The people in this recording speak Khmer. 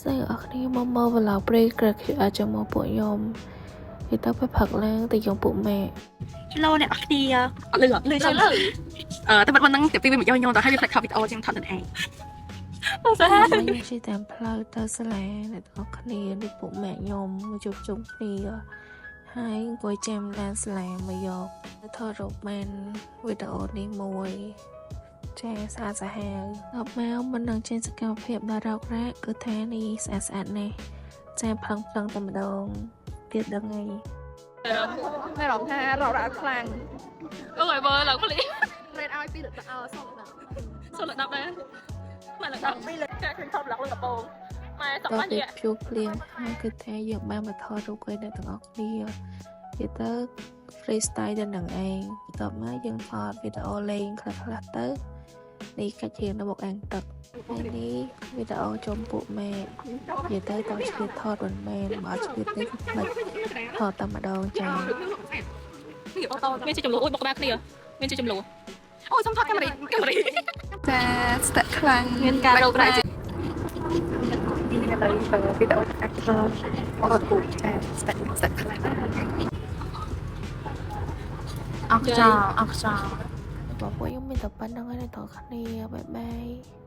ស្អីអរគ្នាមកមើល vlog ព្រៃក្រឹកអាចចាំមកពួកខ្ញុំនិយាយទៅពេលផឹកឡើងទៅយកពួកម៉ាក Hello អ្នកនរគ្នាអត់លឺអត់លឺចាំលឺអឺតែបាត់ហ្នឹងតែពីវាមកយកខ្ញុំទៅឲ្យវាផ្លេចថតវីដេអូជាងថតខ្លួនឯងអូសា ខ្ញុំជិះតាមផ្លូវទៅសាលាអ្នកទាំងអស់គ្នានេះពួកម៉ាកខ្ញុំមកជួបជុំគ្នាហើយអង្គុយចាំឡានសាលាមកយកទៅថតរូបបានវីដេអូនេះមួយចាស្អាតសាហាវដល់មកមិននឹងចេញសកម្មភាពដល់រោគរ៉ាក់គឺថានេះស្អាតស្អាតណាស់ចាផ្លឹងផ្លឹងតែម្ដងទៀតដឹងហើយ មានអារម្មណ៍ថារករ៉ាខ្លាំង អូយបើឡើងភ្លី រេតឲ្យ2លើ10អសូមលើ សូមលើ10ដែរមកលើ10 10 2លើចាឃើញថតប្លុកលើកពង ម៉ែសក់ ដល់ បានយ ពេលព្យុះភ្លៀងហើយគឺថាយើងបានមកថតរូបគេអ្នកទាំងអស់គ្នានិយាយទៅ freestyle ទៅនឹងឯងបន្ទាប់មកយើងថតវីដេអូលេងខ្លះៗទៅនេះកាច់រៀងនៅមុខអាងទឹកហើយនេះវីដេអូជុំពួកម៉ាកនិយាយទៅតឆ្លៀតថតមិនមែនបើអត់ឆ្លៀតទេគឺភ្លេចថតតែម្ដងចា មានជាចំនួនអូយបុកក្បាលគ្នាមានជាចំនួនអូយសុំថតកាមេរ៉ាកាមេរ៉ា ចាស្ទាក់ខ្លាំង មានការរោគរ៉ា នេះទៅវីដេអូអាក់ថតអត់គូចាស្ទាក់ស្ទាក់ខ្លាំងអស់ចោលអស់ចោល បងពួកខ្ញុំមានតែប៉ុណ្្នឹងឯងអ្នកទាំងអស់គ្នាបាយបាយ។